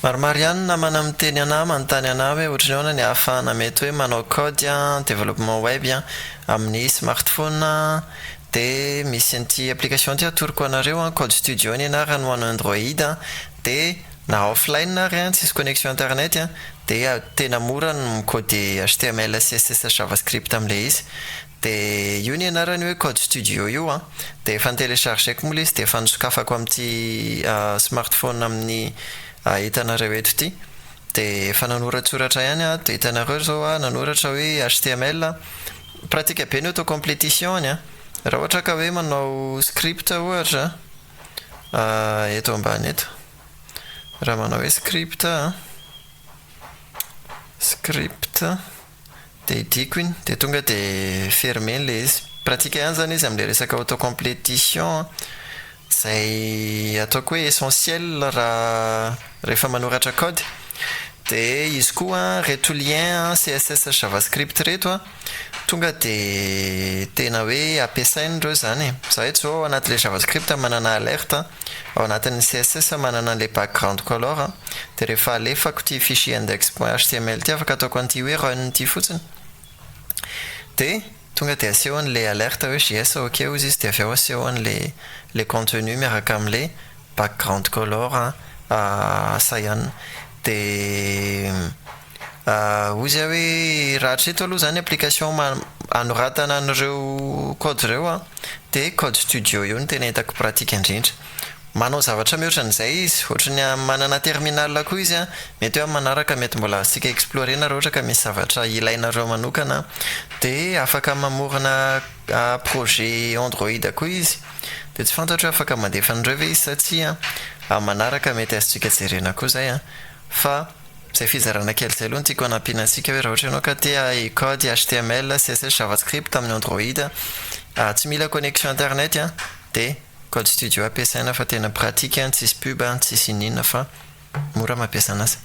Maromaro ihany ny namana miteny anah, manontany anah hoe ohatran'ny ahoana ny ahafahana mety hoe manao code an, développement web an, amin'ny smartphone an. Dia misy an'ity application ity atoroko anareo an, Code Studio ny anarany ho an'ny Android an, dia na offline ary an, tsisy connexion internet an, dia tena mora ny mi-coder HTML, CSS, Javascript amin'ilay izy. Dia io ny anarany hoe Code Studio io an. Dia efa ni-telecharger-ko moa ilay izy dia efa nosokafako amin'ity smartphone amin'ny hitanareo eto ity. Dia efa nanoratsoratra ihany aho, dia hitanareo izao aho nanoratra hoe HTML. Pratique be ny autocomplétition-ny an. Raha ohatra ka hoe manao script ohatra eto ambany eto. Raha manao hoe script an, script. Dia idiko iny, dia tonga dia fermer ilay izy. Pratique ihany izany izy amin'ilay resaka autocomplétition izay ataoko hoe essentiel raha rehefa manoratra code. Dia izy koa ireto lien CSS javascript ireto an, tonga dia tena hoe ampiasaina ireo izany e. Izaho eto izao ao anatin'ilay javascript manana alerte, ao anatin'ny CSS manana an'ilay background color an, dia rehefa alefako ity fichier index point html ity afaka ataoko an'ity hoe run ity fotsiny dia tonga dia asehony ilay alerte hoe JS ok hozy izy dia avy eo asehony ilay ilay contenu miaraka amin'ilay background color an cyan dia Hoy aho hoe raha hatreto aloha izany application anoratana an'ireo code ireo an, dia code studio io no tena hitako pratique indrindra. Manao zavatra mihoatra an'izay izy, ohatran'ny manana terminal koa izy an, mety hoe amin'ny manaraka mety mbola azontsika explorer-na raha ohatra ka misy zavatra ilainareo manokana an. Dia afaka mamorona projet android koa izy, dia tsy fantatro hoe afaka mandefa an'ireo ve izy sa tsia an, amin'ny manaraka mety azontsika jerena koa izay an. Fa. Izay fizarana kely izay aloha no tiako hanampiana antsika hoe raha ohatra ianao ka te hahay code HTML, CSS, Javascript amin'ny Android, tsy mila connexion internet dia Code Studio ampiasaina fa tena pratique, tsisy pub, tsisy inoninona fa mora mampiasa anazy.